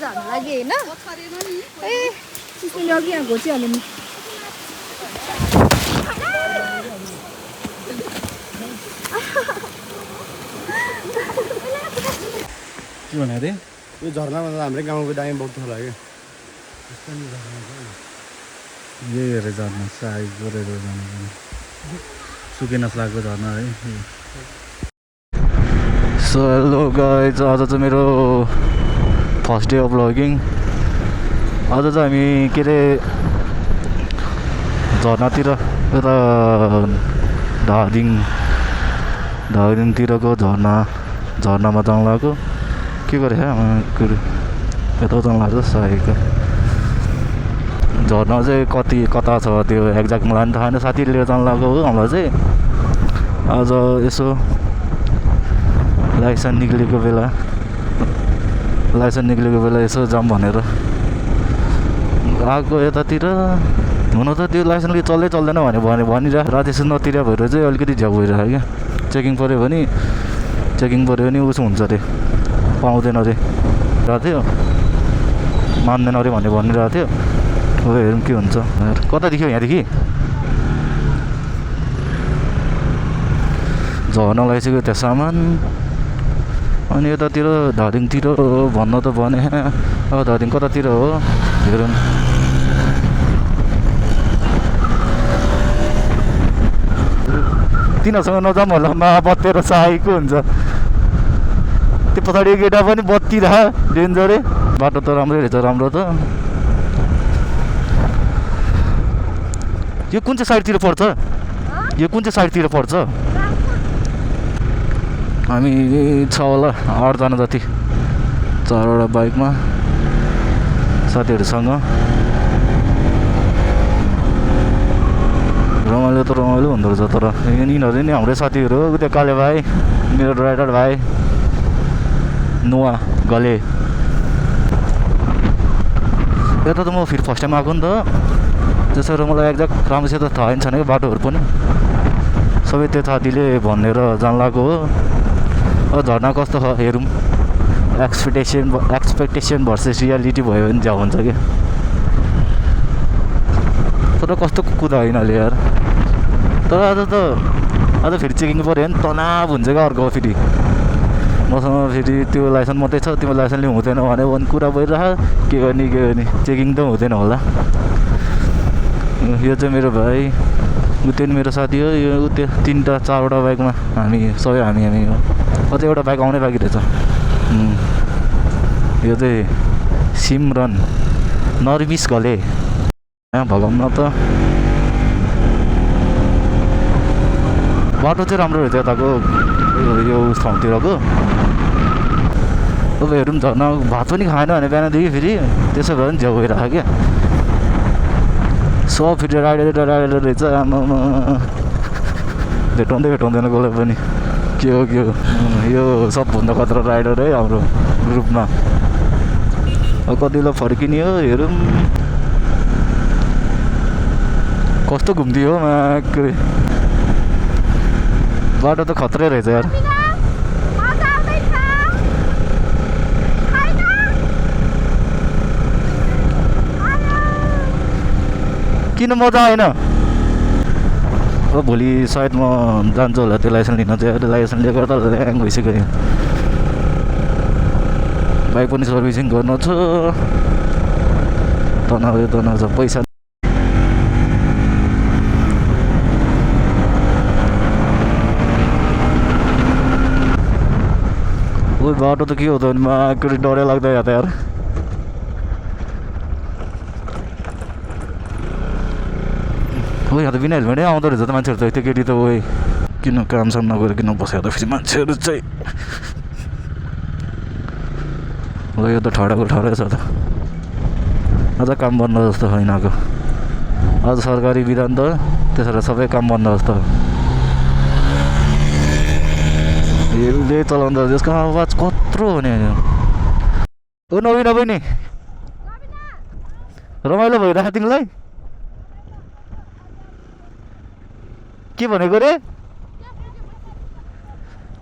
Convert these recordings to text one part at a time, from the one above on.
जानु लागि हैन ए सिस्टरले अघि यहाँ घोचिहाल्यो नि के भने अरे यो झरनामा त हाम्रै गाउँको दामी बग्छ होला क्या यही हेरेर झर्ना साइज गरेर जानु सुके नसलाको झर्ना है सो हेलो गाइज आज चाहिँ मेरो फर्स्ट डे अफ भ्लगिङ आज चाहिँ हामी के अरे झर्नातिर यता धादिङतिरको झर्नामा जानु लाग्यो के गरे यता जानु लाग्छ सायको झर्ना चाहिँ कता छ त्यो एक्ज्याक्ट मलाई पनि थाहा छैन साथीले लिएर जानु लाग्यो हो हामीलाई चाहिँ आज यसो लाइसेन्स निक्लेको बेला यसो जाऊँ भनेर आएको यतातिर हुन त त्यो लाइसेन्सले चल्दैन भनिरह राति यसो नतिर भएर चाहिँ अलिकति झ्याउ भइरहेको क्या चेकिङ पऱ्यो भने उसो हुन्छ अरे पाउँदैन अरे थियो मान्दैन अरे भनिरहेको थियो हो हेरौँ के हुन्छ कता देख्यो यहाँदेखि झर्न लगाइसक्यो त्यहाँ सामान अनि यतातिर धादिङतिर भन्न त भने अब धादिङ कतातिर हो हेरौँ तिनीहरूसँग नजाउँ होला बत्ती र साइको हुन्छ त्यो पछाडि केटा पनि बत्ती डेन्जरै बाटो त राम्रै रहेछ राम्रो त यो कुन चाहिँ साइडतिर पर्छ हामी छ होला 8 जना जति 4वटा बाइकमा साथीहरूसँग रमाइलो हुँदो रहेछ तर यिनीहरू नि हाम्रै साथीहरू हो त्यो काले भाइ मेरो राइडर भाइ नुवा गले यता त म फेरि फर्स्ट टाइम आएको नि त त्यसरी मलाई एक्ज्याक्ट राम्रोसित थाहा छैन कि बाटोहरू पनि सबै त्यो साथीले भनेर जान लाग्यो हो अब झर्ना कस्तो छ हेरौँ एक्सपेक्टेसन भर्सेस रियालिटी भयो भने झ्याउ हुन्छ क्या तर कस्तो कुदाइनले यार तर आज फेरि चेकिङ पऱ्यो भने तनाव हुन्छ क्या अर्को फेरि मसँग फेरि त्यो लाइसेन्स मात्रै छ तिम्रो लाइसेन्सले हुँदैन भने कुरा भइरह के गर्ने चेकिङ त हुँदैन होला यो चाहिँ मेरो भाइ त्यो नि मेरो साथी हो यो त्यो 3-4वटा बाइकमा हामी हो अझै एउटा बाइक आउनै बाँकी रहेछ यो चाहिँ सिमरन नर्भिस गले भगाउँ न त बाटो चाहिँ राम्रो रहेछ यताको यो ठाउँतिरको अब हेरौँ झर्ना भात पनि खाएन भने बिहानदेखि फेरि त्यसो भए पनि झ्याउ भइरहेको क्या सब फेरि राइडर रहेछ आमामा भेटाउँदैन कसलाई पनि के हो यो सबभन्दा खतरा राइडर है हाम्रो ग्रुपमा अब कति बेला फर्किने हो हेरौँ कस्तो घुम्दियो माक्रे बाटो त खत्रै रहेछ यार किन मजा आएन अब भोलि सायद म जान्छु होला त्यो लाइसेन्स लिन चाहिँ लाइसेन्स लिएको त ल्याङ भइसक्यो बाइक पनि सर्भिसिङ गर्नु छ तनाउ छ पैसा बाटो त के हो त भने डरै लाग्दा यार हो यहाँ त बिना हेलमेटै आउँदो रहेछ त मान्छेहरू त त्यो केटी त ओइ किन कामसाम नगरेर किन बसेको त फेरि मान्छेहरू चाहिँ हो यो त ठडाको ठडै छ त अझ काम बन्द जस्तो होइन आएको आज सरकारी विधान त त्यसो सबै काम बन्द जस्तो यसले चलाउँदा त्यसको आवाज कत्रो हुने ओ नवीना बहिनी रमाइलो भइरहेको तिमीलाई के भनेको रे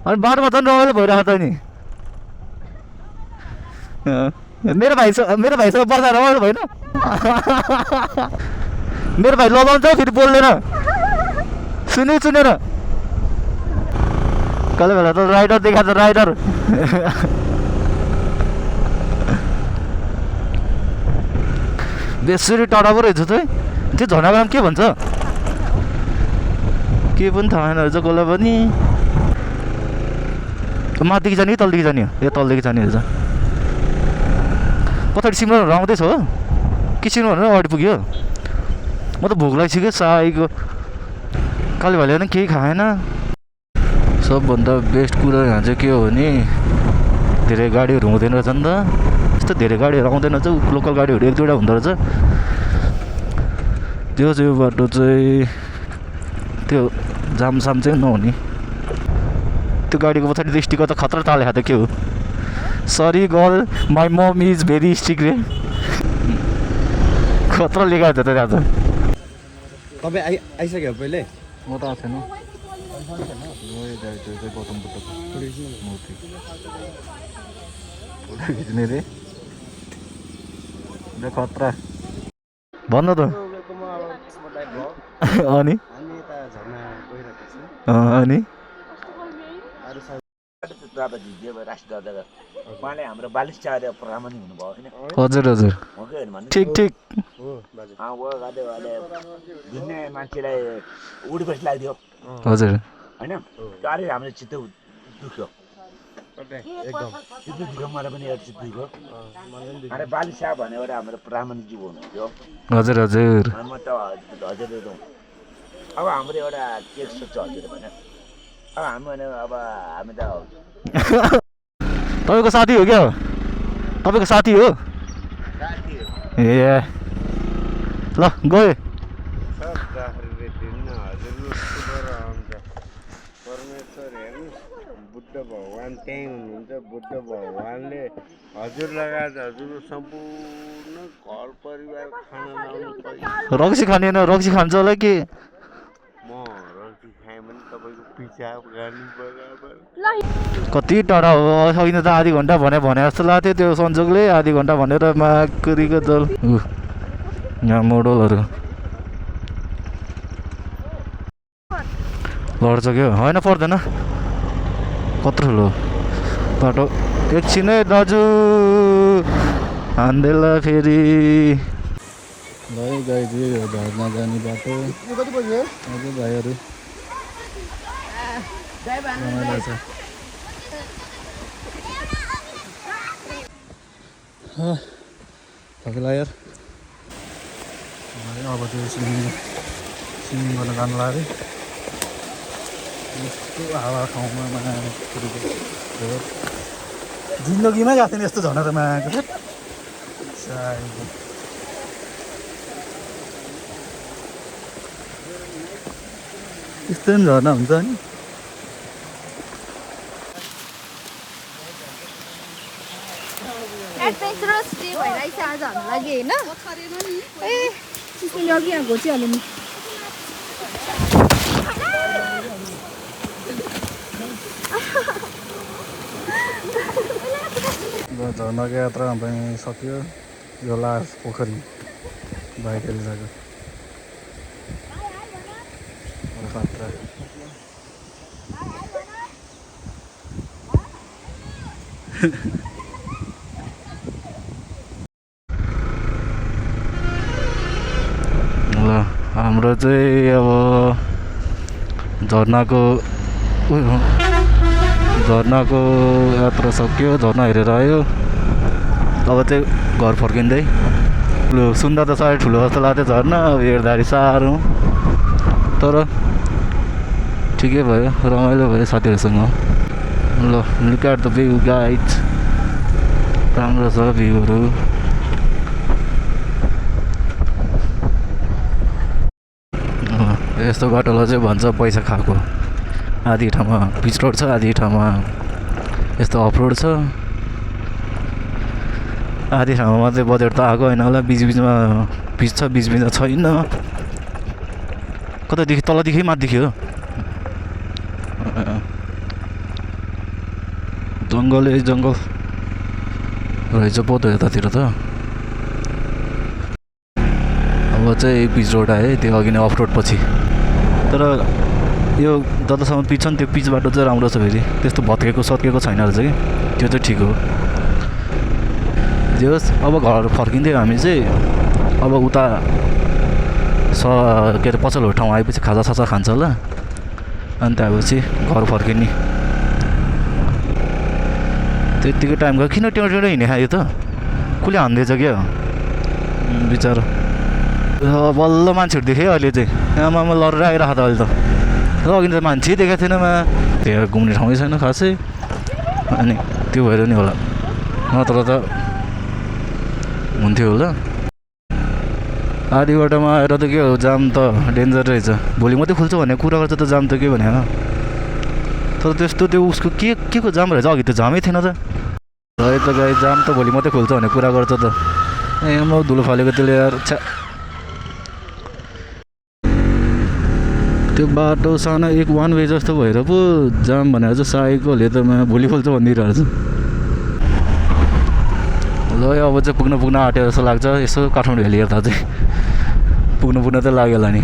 अनि बाटोमा झन् रमाइलो भइरहेको त नि मेरो भाइसँग पर्दा रमाइलो भएन मेरो भाइ लगाउँछ फेरि बोल्दैन सुनेर कहिले बेला त राइडर देखाएको राइडर बेसरी टाढा पो रहेछ त त्यो झर्नाको नाम के भन्छ के पनि थाहा छैन रहेछ कसलाई पनि माथिदेखि जाने कि तलदेखि जाने हो ए तलदेखि जाने रहेछ पछाडि सिमराहरू आउँदैछ हो के सिमराहरू अगाडि पुग्यो म त भोक लागिसक्यो साईको काले भाइले पनि केही खाएन सबभन्दा बेस्ट कुरा यहाँ चाहिँ के हो भने धेरै गाडीहरू हुँदैन रहेछ नि त यस्तो धेरै गाडीहरू आउँदैन रहेछ लोकल गाडीहरू एक दुईवटा हुँदो रहेछ त्यो चाहिँ बाटो चाहिँ त्यो जामसाम चाहिँ नहुने त्यो गाडीको पछाडि त स्टिकर त खतरा टालेको त के हो sorry girl my mom is very strict रे खतरा लेखाएको छ त त्यहाँ त तपाईँ आइसक्यो पहिले म त आएको छैन गौतम बुद्धको मूर्ति फोटो खिच्ने रे खतरा भन्न त अनि अनि उहाँले हाम्रो बालिसचार्य ब्राह्मणी हुनुभयो होइन हजुर हजुर हो कि होइन भन्नु ठिक ठिक जुन मान्छेलाई उडबस लाग्थ्यो हजुर होइन साह्रै हाम्रो चित्त दुख्यो चित्त दुख्यो मलाई पनि एउटा चित्त दुख्यो अरे बालिसा भनेर एउटा हाम्रो ब्राह्मणज्यू हुनुहुन्थ्यो हजुर हजुर म त हजुरले अब हाम्रो एउटा के सोच्छ हजुर भने अब हामी भने अब हामी त तपाईँको साथी हो क्या तपाईँको साथी हो ए ल गयो परमेश्वर हेर्नुहोस् बुद्ध भगवान् त्यहीँ हुनुहुन्छ बुद्ध भगवान्ले हजुर लगायत हजुर सम्पूर्ण घर परिवार खाना लाउनु पर्यो रक्सी खाने रक्सी खान्छ होला कि म रक्सी खाएँ भने तपाईँको पिसाब गाली बराबर कति टाढा हो सकिन त आधी घन्टा भने जस्तो लाग्थ्यो त्यो संजोगले आधी घन्टा भनेर माकुरीको दल यहाँ मोडलहरू लड्छ क्या होइन पर्दैन कत्रो ठुलो बाटो एकछिनै दाजु हान्देला फेरि ल गाई घरमा जाने बाटो हजुर भाइहरू रमाइलो छ थकिला यार अब चाहिँ स्विमिङ गर्न जानु लाग्यो यस्तो हावा ठाउँमा जिन्दगीमै गएको थिएन यस्तो झर्नामा आएको छ यस्तो पनि झर्ना हुन्छ नि एडभेन्चरस डे भइरहेछ आज हाम्रो लागि होइन ए सिस्नुले अघि यहाँ घोचिहाल्यो नि झर्नाको यात्रा पनि सक्यो यो लास्ट पोखरी बाइकहरू गएको खतरा ल हाम्रो चाहिँ अब झर्नाको यात्रा सक्यो झर्ना हेरेर आयो अब चाहिँ घर फर्किँदै ठुलो सुन्दा त साह्रै ठुलो जस्तो लाग्थ्यो झर्ना अब हेर्दाखेरि साह्रो तर ठिकै भयो रमाइलो भयो साथीहरूसँग ल look at the view guides राम्रो छ भ्यूहरू यस्तो बाटोलाई चाहिँ भन्छ पैसा खाएको आधी ठाउँमा पिच रोड छ आधी ठाउँमा यस्तो अफ रोड छ आधी ठाउँमा मात्रै बजेट त आएको होइन होला बिचबिचमा पिच छ बिचबिचमा छैन कतादेखि तलदेखि माथिदेखि हो जङ्गलै जङ्गल रहेछ पो त यतातिर त अब चाहिँ पिच रोड आयो त्यो अघि नै अफ रोड पछि तर यो जतासम्म पिच छ नि त्यो पिच बाटो चाहिँ राम्रो छ फेरि त्यस्तो भत्केको सत्केको छैन रहेछ कि त्यो चाहिँ ठिक हो जे होस् अब घर फर्किँदै हामी चाहिँ अब उता के अरे पछिल्लो ठाउँ आएपछि खाजासाजा खान्छ होला अनि त्यहाँपछि घर फर्किने त्यत्तिकै टाइम गयो किन टेँडो टेँडो हिँडे खायो त कसले हान्दैछ क्या बिचरा बल्ल मान्छेहरू देखेँ अहिले चाहिँ आमामा लडेर आइरहेको त अहिले त अघि त मान्छे देखाएको थिएन त्यहाँ घुम्ने ठाउँै छैन खासै अनि त्यो भएर नि होला नत्र त हुन्थ्यो होला आधी बाटोमा आएर त के हो जाम त डेन्जर रहेछ भोलि मात्रै खुल्छ भन्ने कुरा गर्छ त जाम त के भने तर त्यस्तो त्यो उसको के को जाम रहेछ अघि त जामै थिएन त रहे त गाई जाम त भोलि मात्रै खोल्छ भन्ने कुरा गर्छ त ए म धुलो फालेको त्यसले यार छ्या त्यो बाटो सानो एक वान वे जस्तो भएर पो जाम भनेर चाहिँ साइकलले त भोलि खोल्छ भनिदिइरहेको छ ल अब चाहिँ पुग्न आँट्यो जस्तो लाग्छ यसो काठमाडौँ हेली हेर्दा चाहिँ पुग्न त लाग्यो होला नि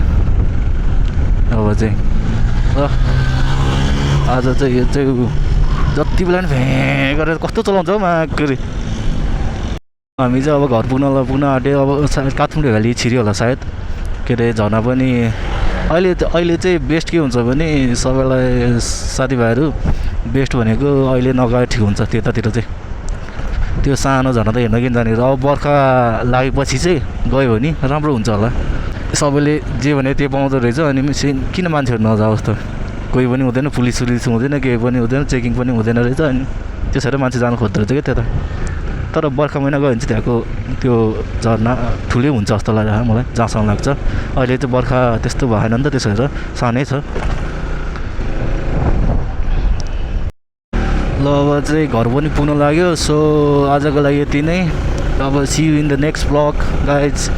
अब चाहिँ ल आज चाहिँ यो चाहिँ जति बेला नि भ्याँ गरेर कस्तो चलाउँछ हौ माक्री हामी चाहिँ अब घर पुग्न आँट्यो अब सायद काठमाडौँ हेली छिर्यो होला सायद के अरे झर्ना पनि अहिले चाहिँ बेस्ट के हुन्छ भने सबैलाई साथीभाइहरू बेस्ट भनेको अहिले नगए ठिक हुन्छ त्यतातिर चाहिँ त्यो सानो झर्ना त हेर्न किन जाने अब बर्खा लागेपछि चाहिँ गयो भने राम्रो हुन्छ होला सबैले जे भने त्यो पाउँदो रहेछ अनि किन मान्छेहरू नजाओस् त कोही पनि हुँदैन पुलिस हुँदैन केही पनि हुँदैन चेकिङ पनि हुँदैन रहेछ अनि त्यसरी मान्छे जानु खोज्दो रहेछ क्या त्यता तर बर्खा महिना गयो भने चाहिँ त्यहाँको त्यो झर्ना ठुलै हुन्छ जस्तो लाग्छ मलाई जहाँसम्म लाग्छ अहिले चाहिँ बर्खा त्यस्तो भएन नि त त्यसो भएर सानै छ ल अब चाहिँ घर पनि पुग्न लाग्यो सो आजको लागि यति नै अब see you in the next vlog guys